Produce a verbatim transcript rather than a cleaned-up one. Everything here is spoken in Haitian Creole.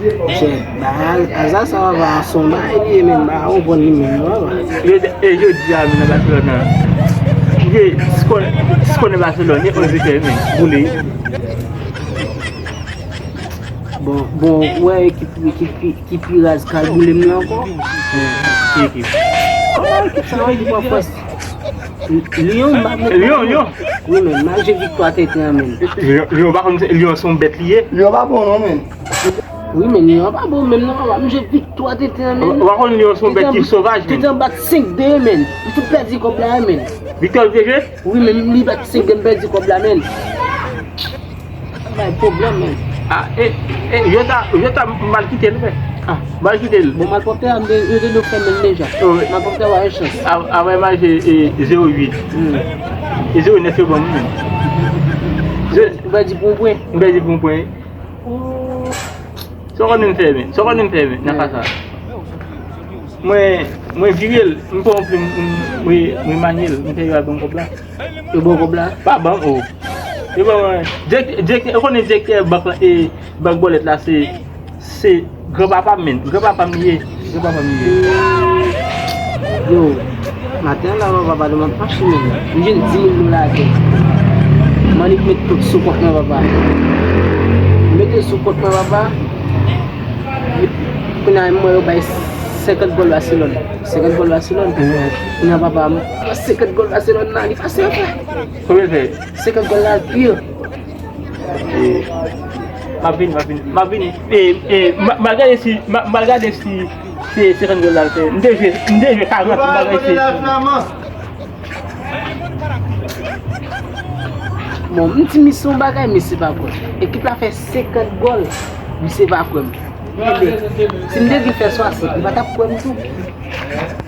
Monchè, ba, aza sa papa, se yon bagay li ye menm, m pa konprann li menm non papa. Yo, e jodi a menm nan Barcelone nan. Ye, si konnen, si konnen Barcelone, ye on zefè menm, boule. Bon, bon, ou wè ekip, ekip ki, ki pi raz k al boule m nan ankò. Ki ekip? Kòman ekip sa yo ekip an Frans? Lyon, m pa konn. Lyon, Lyon. Wi, men, malgre viktwa tenten an, men. Lyon, Lyon, pa konn, Lyon se yon bèt li ye. Lyon pa bon non, men. Wi, men, Lyon pa bon menm non, papa. M jwe viktwa tenten an, men. Ou pa konn Lyon se yon bèt ki sovaj, men. Tenten bat senk de, men. Li tout pèdi kòb la, men. Viktwa li te jwe? Wi, men, li bat senk de, m pèdi kòb la, men. Bay pwoblèm, men. Ah, e, e, yo ta, yo ta mal kite l, men. Ah. Mal kite l. Bon, malpwòpte a, m te, yo te dwe fèmen l deja. Oh, wi. Malpwòpte a pa gen chans. A, avè m al jwe, e, zewo uit. Hmm. E zewo nèf yo ban m, men. Ou pèdi pou yon pwen? M pèdi pou yon pwen. Oh. Sa w konnen m fè, men? Sa w konnen m fè, men, nan ka sa? Mwen, mwen vire l, m pran yon plim, m, mwen, mwen manye l, m fè yo al ban m kòb la. Yo ba w kòb la? Pa ban m, o. Yo ba mwen. Dirèk-, dirèk-, ou konnen direktè bank la, e, bank bòlèt la, se, se granpapa m, men. Granpapa m li ye. Granpapa m li ye. Yo, maten an la, papa, m ap mache, men. M jwenn dis mil dola atè. Manik met tout sou kont mwen, papa. Mete sou kont mwen, papa. Kounye a, mwen yo bay senkant gòl Barcelone. Senkant gòl Barcelone. Mhm. Kounye a, papa, m pran senkant gòl Barcelone nan, li pase anfen. Konbyen l fè? Senkant gòl la, pire. E, m ap vini, m ap vini. M ap vini. E, e, m a, m a gade si, m a, m a gade si se senkant gòl la l fè. M te jwe, m te jwe karant, m a gade si. Bon, m di misye yon bagay, misye pa kwè. Ekip la fè senkant gòl, misye pa kwè m. Ebyen, si m te vin fè swasant, li pa t ap kwè m tou.